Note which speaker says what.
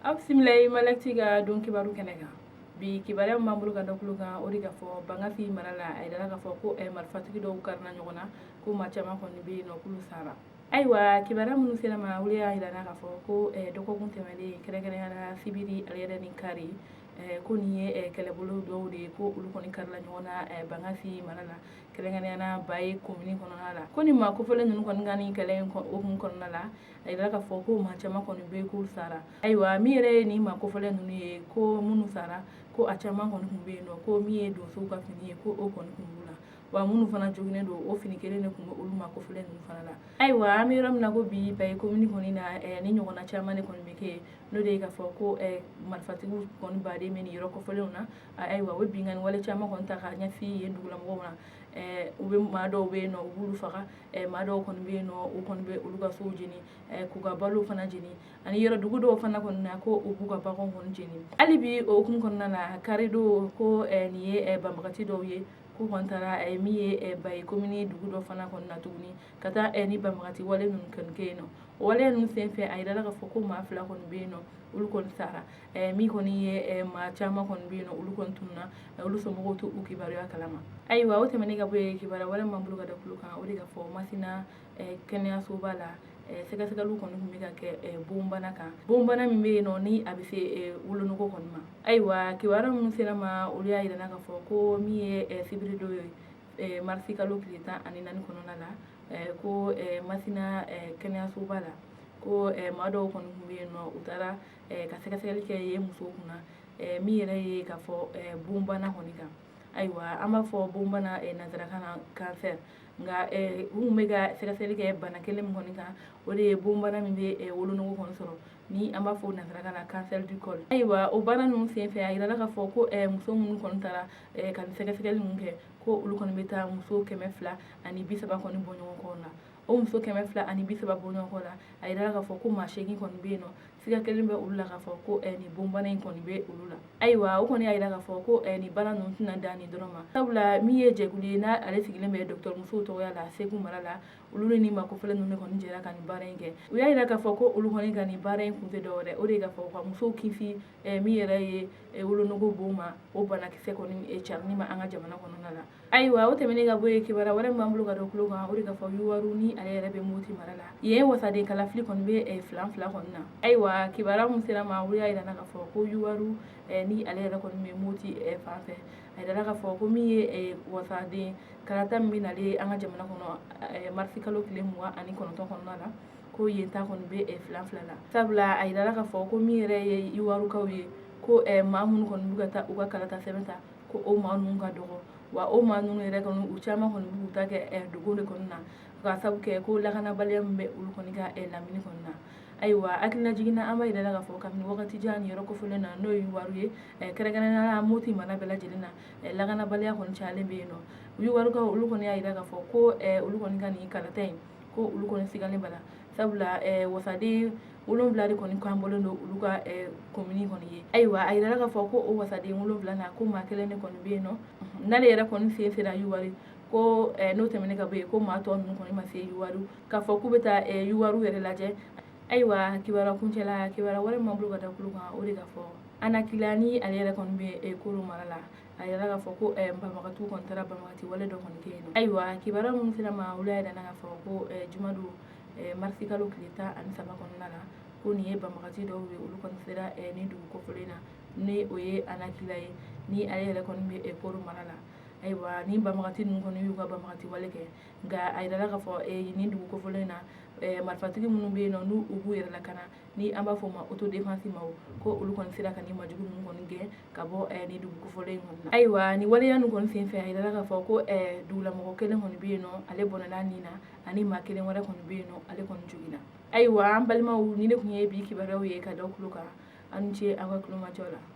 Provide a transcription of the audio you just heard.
Speaker 1: Aw bisimila i Malɛkiti ka don kibaru kɛnɛ kan. Bi kibaruya min b'an bolo ka da tulo kan, o de ka fɔ Bankasi mara la, a yirala k'a fɔ ko marifatigi dɔw karila ɲɔgɔn na, ko maa caman kɔni bɛ yen nɔ k'olu sara. Ayiwa, kibaruya minnu sera ma, olu y'a yira k'a fɔ ko dɔgɔkun tɛmɛnen, kɛrɛnkɛrɛnnenya la sibiri ale yɛrɛ ni kari, ko nin ye kɛlɛbolo dɔw de ye, ko olu kɔni karila ɲɔgɔn na Bankasi mara la, kɛrɛnkɛrɛnnenya la Baye komini kɔnɔna la. Ko nin maa kofɔlen ninnu kɔni ka nin kɛlɛ in hukumu kɔnɔna la, a yirala k'a fɔ ko maa caman kɔni bɛ yen k'olu sara. Ayiwa, min yɛrɛ ye nin maa kofɔlen ninnu ye, ko minnu sara, ko a caman kɔni tun bɛ yen nɔ, ko min ye donsow ka fini ye, ko o kɔni tun b'u la, wa minnu fana joginnen don, o fini kelen de tun bɛ olu maa kofɔlen ninnu fana la. Ayiwa, an bɛ yɔrɔ min na ko bi, Baye komini kɔni na, ni ɲɔgɔnna caman de kɔni bɛ kɛ, n'o de ye k'a fɔ ko marifatigiw kɔni baden bɛ nin yɔrɔ kofɔlenw na. Ayiwa, u bɛ binkanni wale caman kɔni ta ka ɲɛsin yen dugulamɔgɔw ma. U bɛ maa dɔw bɛ yen nɔ, u b'olu faga. Maa dɔw kɔni bɛ yen nɔ, u kɔni bɛ olu ka sow jeni, k'u ka balow fana jeni, ani yɔrɔ dugu dɔw fana kɔni na, ko u b'u ka baganw kɔni jeni. Hali bi o hukumu kɔnɔna la, karidon, ko nin ye banbagati dɔw ye, k'u kɔni taara min ye Baye komini dugu dɔ fana kɔni na tuguni, ka taa ni banbagati wale ninnu kɔni kɛ yen nɔ. O wale ninnu senfɛ, a yirala k'a fɔ ko maa fila kɔni bɛ yen nɔ, olu kɔni sara. Min kɔni ye maa caman kɔni bɛ yen nɔ, olu kɔni tununna, olu somɔgɔw t'u kibaruya kalama. Ayiwa, o tɛmɛnen ka bɔ yen, kibaruya wɛrɛ min b'an bolo ka da tulo kan, o de ka fɔ Masina kɛnɛyasoba la, sɛgɛsɛgɛliw kɔni tun bɛ ka kɛ bonbana kan, bonbana min bɛ yen nɔ ni a bɛ se wolonugu kɔni ma. Ayiwa, kibaruya minnu sera ma, olu y'a yira k'a fɔ ko min ye sibiri don ye, marisi kalo tile 14 kɔnɔna la, ko Masina kɛnɛyasoba la, ko maa dɔw kɔni tun bɛ yen nɔ, u taara ka sɛgɛsɛgɛli kɛ yen musow kunna, min yɛrɛ ye k'a fɔ bonbana kɔni kan. Ayiwa, an b'a fɔ bonbana nansarakan na cancer, nka u tun bɛ ka sɛgɛsɛgɛli kɛ bana kelen min kɔni kan, o de ye bonbana min bɛ wolonugu kɔni sɔrɔ, ni an b'a fɔ nansarakan na cancer du col. Ayiwa, o baara ninnu senfɛ, a yirala k'a fɔ ko muso minnu kɔni taara ka nin sɛgɛsɛgɛli ninnu kɛ, ko olu kɔni bɛ taa muso 230 kɔni bɔ ɲɔgɔn kɔ la. O muso 230 bɔ ɲɔgɔn kɔ la, a yirala k'a fɔ ko maa 8 kɔni bɛ yen nɔ, siga kelen bɛ olu la k'a fɔ ko nin bonbana in kɔni bɛ olu la. Ayiwa, o kɔni y'a yira k'a fɔ ko nin bana ninnu tɛna dan nin dɔrɔn ma, sabula min ye jɛkulu ye n'a ale sigilen bɛ dɔgɔtɔrɔ musow tɔgɔya la Segu mara la, olu ni maa kofɔlen ninnu kɔni jɛra ka nin baara in kɛ. U y'a yira k'a fɔ ko olu kɔni ka nin baara in kun tɛ dɔwɛrɛ, o de ye k'a fɔ ka musow kisi min yɛrɛ ye wolonugu bon ma, o banakisɛ kɔni carinni ma an ka jamana kɔnɔna la. Ayiwa, o tɛmɛnen ka bɔ yen, kibaruya wɛrɛ min b'an bolo ka da tulo kan, o de k'a fɔ Yuwaru ni ale yɛrɛ bɛ Moti mara la, yen wasaden kalafili kɔni bɛ filan fila kɔni na. Ayiwa, kibaruya min sera ma, olu y'a yira k'a fɔ ko Yuwaru ni ale yɛrɛ kɔni bɛ Moti fan fɛ, a yirala k'a fɔ ko min ye wasaden kalata min bɛ nalen an ka jamana kɔnɔ marisi kalo tile 29 kɔnɔna la, ko yen ta kɔni bɛ filan fila la, sabula a yirala k'a fɔ ko min yɛrɛ ye Yuwarukaw ye, ko maa minnu kɔni b'u ka taa u ka kalata sɛbɛn ta, ko o maa ninnu ka dɔgɔ, wa o maa ninnu yɛrɛ kɔni, u caman kɔni b'u ta kɛ dogo de kɔni na, ka sabu kɛ ko lakanabaliya min bɛ olu kɔni ka lamini kɔni na. Ayiwa, hakilina jiginna, an b'a yira k'a fɔ kabini wagati jan, nin yɔrɔ kofɔlen na, n'o ye Yuwaru ye, kɛrɛnkɛrɛnnenya la Moti mara bɛɛ lajɛlen na, lakanabaliya kɔni cayalen bɛ yen nɔ. Yuwarukaw, olu kɔni y'a yira k'a fɔ ko olu kɔni ka nin kalata in, ko olu kɔni sigalen b'a la, sabula wasaden 7 de kɔni kan bɔlen don olu ka komini kɔni ye. Ayiwa, a yirala k'a fɔ ko o wasaden 7 na, ko maa kelen de kɔni bɛ yen nɔ, n'ale yɛrɛ kɔni sen sera Yuwaru, ko n'o tɛmɛnen ka bɔ yen, ko maa tɔ ninnu kɔni ma se Yuwaru k'a fɔ k'u bɛ taa Yuwaru yɛrɛ lajɛ. Ayiwa, kibaruya kuncɛ la, kibaruya wɛrɛ min b'an bolo ka da tulo kan, o de k'a fɔ Anakila ni ale yɛrɛ kɔni bɛ Koro mara la, a yirala k'a fɔ ko banbagatiw kɔni taara banbagati wale dɔ kɔni kɛ yen nɔ. Ayiwa, kibaruya minnu sera ma, olu y'a yira k'a fɔ ko jumadon, marisi kalo tile 13 kɔnɔna la, ko nin ye banbagati dɔw ye, olu kɔni sera nin dugu kofɔlen na, ni o ye Anakila ye, ni ale yɛrɛ kɔni bɛ Koro mara la. Ayiwa, ni banbagati ninnu kɔni y'u ka banbagati wale kɛ, nka a yirala k'a fɔ nin dugu kofɔlen na, marifatigi minnu bɛ yen nɔ, n'u u b'u yɛrɛ lakana, ni an b'a fɔ o ma autodéfense maaw, ko olu kɔni sera ka nin majugu ninnu kɔni gɛn ka bɔ nin dugu kofɔlen in kɔni na. Ayiwa, nin waleya ninnu kɔni senfɛ, a yirala k'a fɔ ko dugulamɔgɔ kelen kɔni bɛ yen nɔ, ale bɔnɛna nin na, ani maa kelen wɛrɛ kɔni bɛ yen nɔ, ale kɔni joginna. Ayiwa, an balimaw, ni ne tun ye bi kibaruyaw ye ka da tulo kan. Aw ni ce aw ka tulomajɔ la.